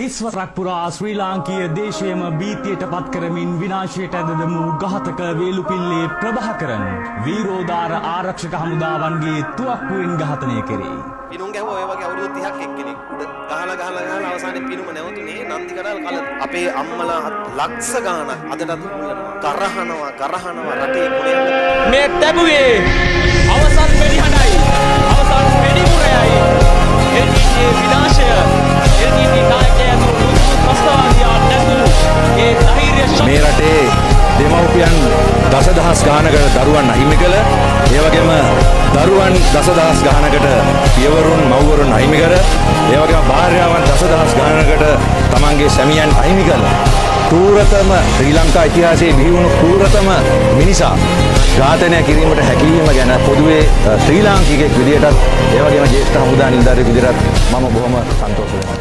30 වරක් පුරා ශ්‍රී ලාංකීය දේශයම භීතියට පත් කරමින් විනාශයට ඇද දමූ ඝාතක වේලුපිල්ලේ ප්‍රභාකරන් වීරෝදාර ආරක්ෂක හමුදාවන්ගේ තුවක්කුවෙන් ඝාතනය කෙරේ. පිනුම් ගැහුවා ඔය වගේ අවුරුදු 30ක් එක්කෙනෙක් උඩ ගහලා ගහලා ගහලා අවසානයේ පිනුම නැවතුනේ නන්දි කඩල් කල. අපේ අම්මලා ලක්ෂ ගාණක් අදටත් උල්ලනවා, කරහනවා කරහනවා රටේ කොලේ. මේ තැබුවේ අවසන් වෙඩිහඬයි, අවසන් වෙඩිමුරයයි. LTTE විනාශය, LTTE නායකයා ඇතුළු ත්‍රස්තවාදියා නැසූ ඒ ධෛර්ය මේ රටේ දෙමව්පියන් දසදහස් ගානකට දරුවන් අහිමි කළ, ඒ වගේම දරුවන් දසදහස් ගානකට පියවරුන් මව්වරුන් අහිමි කර, ඒ වගේම භාර්යාවන් දසදහස් ගානකට තමන්ගේ සැමියන් අහිමි කළ ක්‍රූරතම, ශ්‍රී ලංකා ඉතිහාසයේ බිහි වුණු ක්‍රූරතම මිනිසා ඝාතනය කිරීමට හැකියවීම ගැන පොදුවේ ශ්‍රී ලාංකිකයෙක් විදියටත්, ඒ වගේම ජ්‍යෙෂ්ඨ හමුදා නිලධාරියෙක් විදියටත් මම බොහොම සන්තෝෂ වෙනවා.